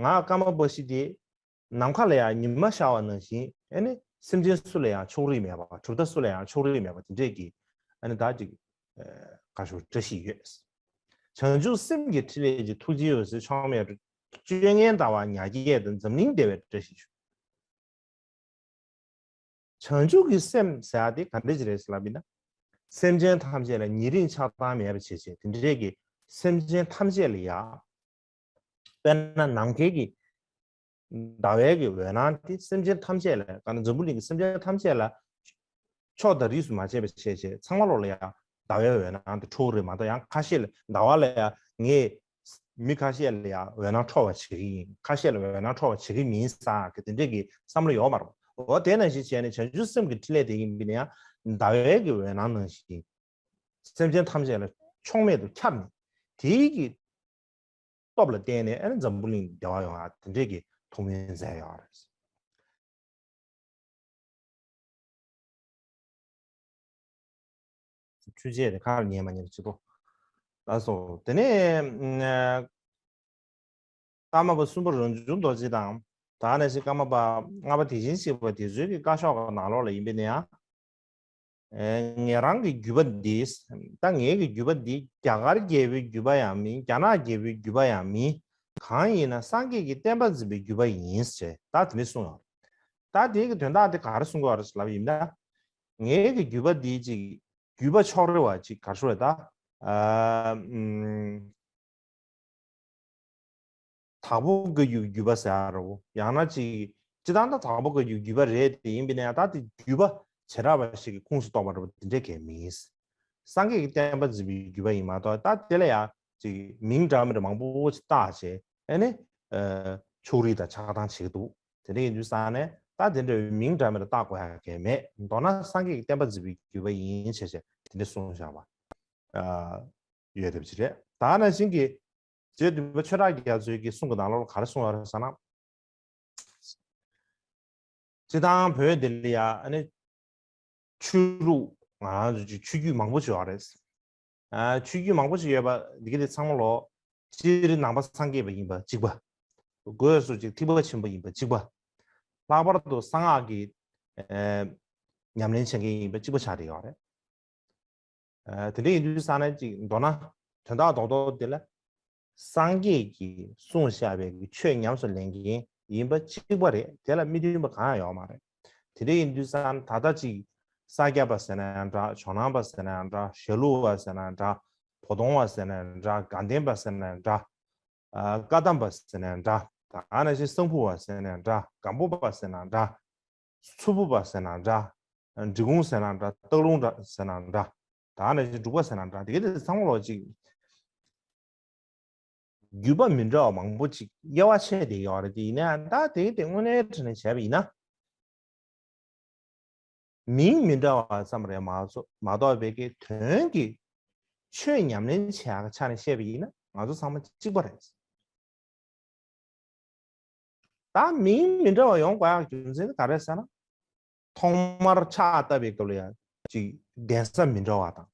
ང་ཀརྨ་པཀྴི་དེ་ནམ་མཁའ་ལ་ཡང་ཉི་མ་ཤར་བ་ནང་བཞིན། ཨ་ནི་སེམས་ཅན་སུ་ལ་ཡང་ཕྱོགས་རིས་མེད་པ། གྲུབ་མཐའ་སུ་ལ་ཡང་ཕྱོགས་རིས་མེད་པ་དེ་འདྲས་ཀྱི་ཨ་ནི་ད་ཅིག་ཨ། ག་རེ་ཞུ། བཀྲ་ཤིས་ཡོད། བྱང་ཆུབ་སེམས་ཀྱི་ཕྲིན་ལས་ཀྱི། ཐུགས་རྗེའི་འོད་ཟེར་ཕྱོགས་མེད་འཕྲོ། སྤྱོད་ངན་འདའ་བ་ཉག་གཅིག་དང་། འཛམ་གླིང་བདེ་བའི་བཀྲ་ཤིས་ཤོག་བྱང་ཆུབ་ཀྱི་སེམས་ཟེར་ཡ་དེ་ག་འདྲ་ཅིག་རེད་ཟེར་ལབ་ཡིན་ན། སེམས་ཅན་ཐམས་ཅད་ལ་ཉེ་རིང་ཆགས་སྡང་མེད་པ་བྱེད་བྱེད་དེ་འདྲས་ཀྱི་སེམས་ཅན་ཐམས་ཅད་ལ་ཡ། དཔེར་ན་ནམ་མཁའི་གི་ཟླ་བའི་གི་འོད་སྣང་དེ་སེམས་ཅན་ཐམས་ཅད་ལ། ག་ན་འཛམ་བུ་གླིང་གི་སེམས་ཅན་ཐམས་ཅད་ལ་ཕྱོགས་དང་རིས་སུ་མ་ཕྱེ་བ་བྱས་བྱས་ཚང་མ་ལོག་ལ་ཡ་ཟླ་བའི་འོད་སྣང་དེ་འཕྲོ་རེད་མ་གཏོགས། ཡང་ཁ་ཤས་ལ་ཟླ་བ་ལ་ཡ་ངས་མི་ཁ་ཤས་ལ་ཡ་འོད་སྣང་འཕྲོ་བ་བྱེད་ཀྱི་ཡིན། ཁ་ཤས་ལ་འོད་སྣང་འཕྲོ་བ་བྱེད་ཀྱི་མིན་ཟེར་གི་དེ་འདྲས་ཀྱི་བསམ་བློ་ཡོད་མ་རེད། འོ་དེ་ནང་བཞིན་བྱས་ནས་བྱང་ཆུབ་སེམས་ཀྱི་ཕྲིན་ལས་དེ་ཡིན་པ་ཡིན་ན་ཡང་ཟླ་བའི་གི་འོད་སྣང་ནང་བཞིན་སེམས་ཅན་ཐམས་ཅད་ལ་ཕྱོགས་མེད་དུ་ཁྱབ་ནས། དེའི་གི་སྟོབས་ལ་བརྟེན་ནས་ཨ་ནི་འཛམ་བུ་གླིང་བདེ་བ་ཡོང་ཡ་དེ་འདྲས་ཀྱི་ཐུགས་སྨོན་མཛད་ཡོད་རེད། འཕྲུལ་ཆས་དེ་ཁ་ལ་ཉན་མ་ཉན་ཅི་ཏོ། ལགས་སོ། དེ་ནས་ཀརྨ་པ་གསུམ་པ་རང་བྱུང་རྡོ་རྗེ་དང་། ད་ནང་བཞིན་ཀརྨ་པ་ལྔ་པ་དེ་བཞིན་གཤེགས་པ་དེ་ཚོའི་གི་བཀའ་ཤོག་གི་ནང་ལོགས་ལ་ཡིན་པས་ན་ཡང་། ཨེ། ངེད་རང་གི་བརྒྱུད་པ་འདི། ད་ངེད་ཀྱི་བརྒྱུད་པ་འདི་རྒྱ་གར་རྒྱལ་པོའི་བརྒྱུད་པ་ཡང་མིན། རྒྱ་ནག་རྒྱལ་པོའི་བརྒྱུད་པ་ཡང་མིན། གང་ཡིན་ན་སངས་རྒྱས་ཀྱི་བསྟན་པ་འཛིན་པའི་བརྒྱུད་པ་ཡིན་ཞེས་ད་དེ་འདྲ་གསུངས་ཡོད། ད་དེའི་གི་དོན་དག་དེ་ག་རེ་གསུང་གི་ཡོད་རེད་ལབ་ཡིན་ན། ངེད་ཀྱི་བརྒྱུད་པ་འདི་ཅིག་བརྒྱུད་པ་ཕྱོགས་རིས་པ་ཅིག་ག་རེ་ཞུ་དགོས་རེད་ད། ཨ། ཨུམ། དྭགས་པོ་བཀའ་བརྒྱུད་བརྒྱུད་པ་ཟེར་ཡ་རེད་བོ། ཡང་ན་ཅིག་སྤྱིར་བཏང་ད་དྭགས་པོ་བཀའ་བརྒྱུད་བརྒྱུད་པ་རེད་དེ། ཡིན་པས་ན་ཡང་ད་དེ་བརྒྱུད་པ་ བྱེ་བྲག་པ་ཞིག་གི་ཁུངས་སུ་གཏོགས་པ་འདྲ་པོ་དེ་འདྲས་གལ་མིན། སངས་རྒྱས་ཀྱི་བསྟན་པ་འཛིན་པའི་བརྒྱུད་པ་ཡིན་མ་གཏོགས། ད་དེ་ལ་ཡང་ཅིག་མིང་འདྲ་མི་འདྲ་མང་པོ་ཅིག་བཏགས་བྱས། ཨ་ནི་ཕྱོགས་རིས་དང་ཆགས་སྡང་བྱེད་ཀྱི་འདུག་དེ་འདྲ་ཡིན་དུས་ཙང་ནས། ད་དེ་འདྲ་བའི་མིང་འདྲ་མི་འདྲ་བཏགས་དགོས་ཡ་གལ་མེད། མདོར་ན་སངས་རྒྱས་ཀྱི་བསྟན་པ་འཛིན་པའི་བརྒྱུད་པ་ཡིན་བྱས་བྱས་དེ་འདྲ་གསུངས་བཞག་པ་ཡོད་དེ་ཅིག་རེད། ད་ནང་བཞིན་གྱི་རྗེ་བདུན་པ་ཆོས་གྲགས་རྒྱ་མཚོའི་གི་གསུང་གི་ནང་ལོགས་ལ་ག་རེ་གསུངས་ཡོད་རེད་ཟེར་ན། སྤྱིར་བཏང་བོད་འདི་ལ་ཡ་ཨ་ནི་ཆོས་ལུགས། ང་རང་ཚོ་ཆོས་བརྒྱུད་མང་པོ་ཅིག་ཡོད་རེད། ཨ། ཆོས་བརྒྱུད་མང་པོ་ཅིག་ཡོད་པ་འདི་ག་དེ་ཚང་མ་ལོ། སྤྱིར་ནང་པ་སངས་རྒྱས་པ་ཡིན་པ་གཅིག་པ། སྒོས་སུ་ཅིག་ཐེག་པ་ཆེན་པོ་ཡིན་པ་གཅིག་པ། ལྷག་པར་དུ་གསང་སྔགས་ཀྱི་ཨ་ཉམས་ལེན་བྱེད་མཁན་ཡིན་པ་གཅིག་པ་ཆགས་བསྡད་ཡོད་རེད། ཨ། དེ་འདྲ་ཡིན་དུས་ཙང་ནས་ཅིག་མདོར་ན་དོན་དག་རྡོག་རྡོག་དེ་ལ། སངས་རྒྱས་ཀྱིས་གསུངས་བཞག་པའི་གི་ཆོས་ཉམས་སུ་ལེན་མཁན་ཡིན་པ་གཅིག་པ་རེད། དེ་ལ་མི་མཐུན་པ་གང་ཡང་ཡོད་མ་རེད། དེ་འདྲ་ཡིན་དུས་ཙང་ད་ལྟ་ཅིག་ས་སྐྱ་པ་ཟེར་ན་ཡང་འདྲ། ཇོ་ནང་པ་ཟེར་ན་ཡང་འདྲ། ཞྭ་ལུ་པ་ཟེར་ན་ཡང་འདྲ། བོ་དོང་པ་ཟེར་ན་ཡང་འདྲ། དགའ་ལྡན་པ་ཟེར་ན་ཡང་འདྲ། ཨ། བཀའ་གདམས་པ་ཟེར་ན་ཡང་འདྲ། ད་ནང་བཞིན་གསང་ཕུ་པ་ཟེར་ན་ཡང་འདྲ། སྒམ་པོ་པ་ཟེར་ན་ཡང་འདྲ། མཚུར་ཕུ་པ་ཟེར་ན་འདྲ། འབྲི་གུང་ཟེར་ན་འདྲ། སྟག་ལུང་འདྲ་ཟེར་ན་འདྲ། ད་ནང་བཞིན་འབྲུག་པ་ཟེར་ན་འདྲ། དེ་ག་དེ་ཚང་མ་ལོ་ཅིག་བརྒྱུད་པ་མི་འདྲ་བ་མང་པོ་ཅིག་དབྱེ་བ་ཕྱེ་བསྡད་ཡོད་རེད། དེ་ཡིན་ན་ད་དེ་ག་དེ་དངོས་གནས་དྲང་གནས་བྱས་པ་ཡིན་ན། མིང་མི་འདྲ་བ་ཙམ་རེད་མ་གཏོགས། མ་གཏོགས་པའི་གི་དོན་གྱི་ཆོས་ཉམས་ལེན་བྱེད་ཡག་ཆ་ནས་བཤད་པ་ཡིན་ན་ང་ཚོ་ཚང་མ་གཅིག་པ་རེད། ད་མིང་མི་འདྲ་བ་ཡོང་དགོས་ཡག་རྒྱུ་མཚན་དེ་ག་རེ་ཟེར་ན། ཐོག་མར་ཕྱག་བཏབ་པའི་སྐབས་ལ་ཡང་ཅིག་གདན་ས་མི་འདྲ་བ་དང་།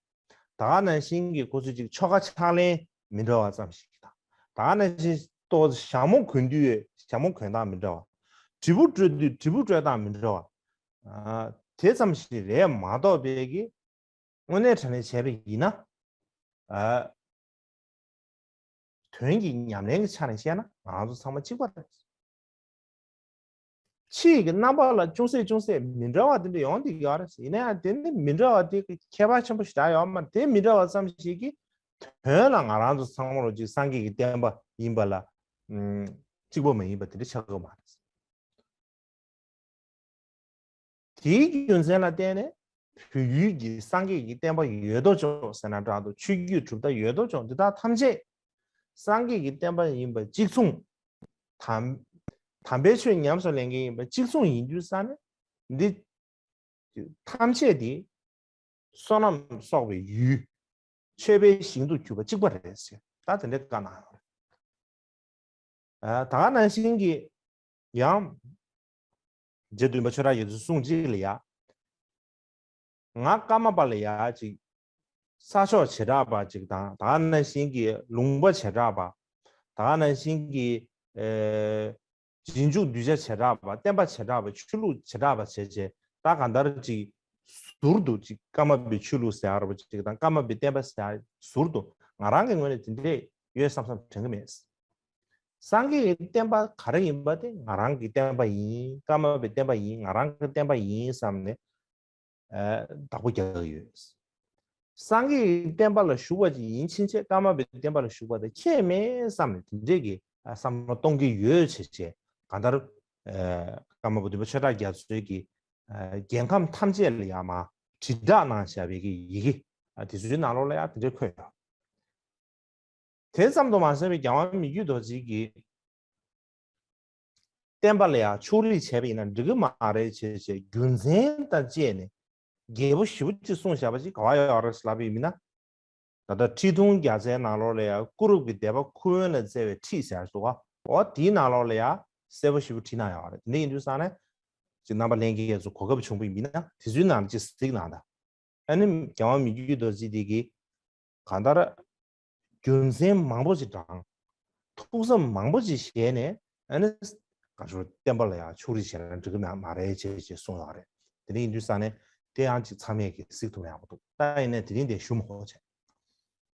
ད་ག་ནང་བཞིན་གྱི་ཁོ་ཚོས་ཅིག་ཆོ་ག་ཕྱག་ལེན་མི་འདྲ་བ་ཙམ་ཞིག་དང་། ད་ག་ནང་བཞིན་ཏོག་ཙམ་ཞྭ་མོ་གོན་དུས་ཞྭ་མོ་གོན་སྟངས་མི་འདྲ་བ། དྲིལ་བུ་དཀྲོལ་དུས་དྲིལ་བུ་དཀྲོལ་སྟངས་མི་འདྲ་བ། ཨ། དེ་ཙམ་ཞིག་རེད་མ་གཏོགས་པའི་གི། དངོས་གནས་དྲང་གནས་བྱས་པ་ཡིན་ན། ཨ། དོན་གྱི་ཉམས་ལེན་གྱི་ཆ་ནས་བཤད་ན་ང་ཚོ་ཚང་མ་གཅིག་པ་རེད། ཕྱིའི་གི་རྣམ་པ་ལ་ཅུང་ཟད་ཅུང་ཟད་མི་འདྲ་བ་དེ་འདྲ་ཡོང་བསྡད་ཡོད་རེད། ཡིན་ན་ཡང་དེ་ནི་མི་འདྲ་བ་དེ་ཁྱད་པར་ཆེན་པོ་ཞེ་དྲག་ཡོད་མ་རེད། དེ་མི་འདྲ་བ་ཙམ་ཞིག་གིས་དོན་ལ་ང་རང་ཚོ་ཚང་མ་ལོ་ཅིག་སངས་རྒྱས་ཀྱི་བསྟན་པ་ཡིན་པ་ལ། ཨུམ། གཅིག་པ་མ་ཡིན་པ་དེ་འདྲ་ཆགས་ཀྱི་མ་རེད། དེའི་རྒྱུ་མཚན་ལ་བརྟེན་ནས་བོད་ཡུལ་གྱི་སངས་རྒྱས་ཀྱི་བསྟན་པ་ཡོད་དོ་ཅོག་ཟེར་ན་འདྲ་འདུག་ཆོས་བརྒྱུད་གྲུབ་མཐའ་ཡོད་དོ་ཅོག་འདི་དག་ཐམས་ཅད་སངས་རྒྱས་ཀྱི་བསྟན་པ་ཡིན་པ་གཅིག་མཚུངས། དམ། དམ་པའི་ཆོས་ཉམས་སུ་ལེན་མཁན་ཡིན་པ་གཅིག་མཚུངས་ཡིན་དུས་ཙང་ནས། འདི་ཐམས་ཅད་དེ་བསོད་ནམས་གསོག་པའི་ཡུལ། མཆོད་པའི་ཞིང་དུ་གྱུར་པ་གཅིག་པ་རེད་ཟེར། ད་དེ་འདྲའི་བཀའ་གནང་ཡོད་རེད། ཨ། ད་ག་ནང་བཞིན་གྱི་ཡང་རྗེ་བདུན་པ་ཆོས་གྲགས་རྒྱ་མཚོའི་གསུང་གཅིག་ལ་ཡ། ང་ཀརྨ་པ་ལ་ཡ་ཅིག་ས་ཕྱོགས་བྱེ་བྲག་པ་ཅིག་དང་། ད་ག་ནང་བཞིན་གྱི་ལུང་པ་བྱེ་བྲག་པ། ད་ག་ནང་བཞིན་གྱི་ཨེ་རྗེས་འཇུག་གདུལ་བྱ་བྱེ་བྲག་པ། བསྟན་པ་བྱེ་བྲག་པ། ཆོས་ལུགས་བྱེ་བྲག་པ་བྱས་བྱས། ད་གང་ལྟར་ཅིག་ཟུར་དུ་ཅིག་ཀརྨ་པའི་ཆོས་ལུགས་ཟེར་ཡག་རེད་པ་ཅིག་དང་། ཀརྨ་པའི་བསྟན་པ་ཟེར་ཡག་ཟུར་དུ། ང་རང་གི་ངོས་ནས་དེ་འདྲས་ཡོད་བསམ་བསམ་དྲན་གྱི་མེད། སངས་རྒྱས་ཀྱི་བསྟན་པ་ག་རེ་ཡིན་པ་དེ་ང་རང་གི་བསྟན་པ་ཡིན། ཀརྨ་པའི་བསྟན་པ་ཡིན། ང་རང་གི་བསྟན་པ་ཡིན་བསམ་ནས། ཨ། བདག་པོ་རྒྱག་གི་ཡོད། སངས་རྒྱས་ཀྱི་བསྟན་པ་ལ་ཞུགས་པ་ཅིག་ཡིན་ཕྱིན་ཆད་ཀརྨ་པའི་བསྟན་པ་ལ་ཞུགས་པ་དེ་ཁྱད་མེད་བསམ་ནས་དེ་འདྲས་ཀྱི། ཨ། བསམ་བློ་གཏོང་གི་ཡོད་བྱས་བྱས། གང་ལྟར། ཨ། ཀརྨ་པ་བདུན་པ་ཆོས་གྲགས་རྒྱ་མཚོའི་གི། ཨ། རྒྱལ་ཁམས་ཐམས་ཅད་ལ་ཡ་མར་དྲིལ་བསྒྲགས་གནང་བཞག་པའི་གི་ཡི་གེ། ཨ། དེ་ཚོའི་ནང་ལོགས་ལ་ཡ་དེ་འདྲས་འཁོད་ཡོད། དེ་ཙམ་དུ་མ་ཟད་པའི་རྒྱལ་དབང་མི་བསྐྱོད་རྡོ་རྗེ་གིས་བསྟན་པ་ལ་ཡང་ཕྱོགས་རིས་བྱས་པ་ཡིན་ན་འགྲིག་གི་མ་རེད་ཅེས་བྱས། རྒྱུ་མཚན་དང་བཅས་ནས་རྒྱས་པོ་ཞེ་པོ་ཅིག་གསུངས་བཞག་པ་ཅིག་ག་པར་ཡོད་རེད་ལབ་པ་ཡིན་ན། ད་ལྟ་ཁྲི་གདུང་རྒྱལ་མཚན་ནང་ལོགས་ལ་ཡང་ཀུ་རུ་གི་སྡེ་པ་ཁུ་དབོན་ལ་བསྩལ་བའི་ཁྲིད་ཟེར་ཡག་འདུག་ག་འོ་དེའི་ནང་ལོགས་ལ་ཡང་གསལ་པོ་ཞེ་པོ་བྲིས་གནང་ཡོད་རེད། དེ་འདྲ་ཡིན་དུས་ཙང་ནས་ཅིག་རྣམ་པ་ལྷན་རྒྱས་ཚོ་གོ་སྐབས་བྱུང་བ་ཡིན་ན་དེ་ཚོའི་ནང་ལ་ཅིག་གཟིགས་གནང་དང་། ཨ་ནི་རྒྱལ་དབང་མི་བསྐྱོད་རྡོ་རྗེ་འདི་གིས་གང་ལྟར་རྒྱུ་མཚན་མང་པོ་ཞིག་དྲངས། ཐུགས་བསམ་མང་པོ་ཞིག་བཞེས་ནས། ཨ་ནི་ག་ཚོད་བསྟན་པ་ལ་ཡང་ཕྱོགས་རིས་བྱས་ན་འགྲིག་གི་མ་མ་རེད་ཅེས་ཅེས་གསུངས་ཡོད་རེད། དེ་འདྲ་ཡིན་དུས་ཙང་ནས་དེ་ཡང་ཅིག་ཚང་མས་ཀྱིས་གཟིགས་ཐུབ་ན་ཡག་པོ་འདུག་ད་ཡིན་ནའི་དེ་རིང་འདིར་ཞུ་མ་དགོས་བྱས།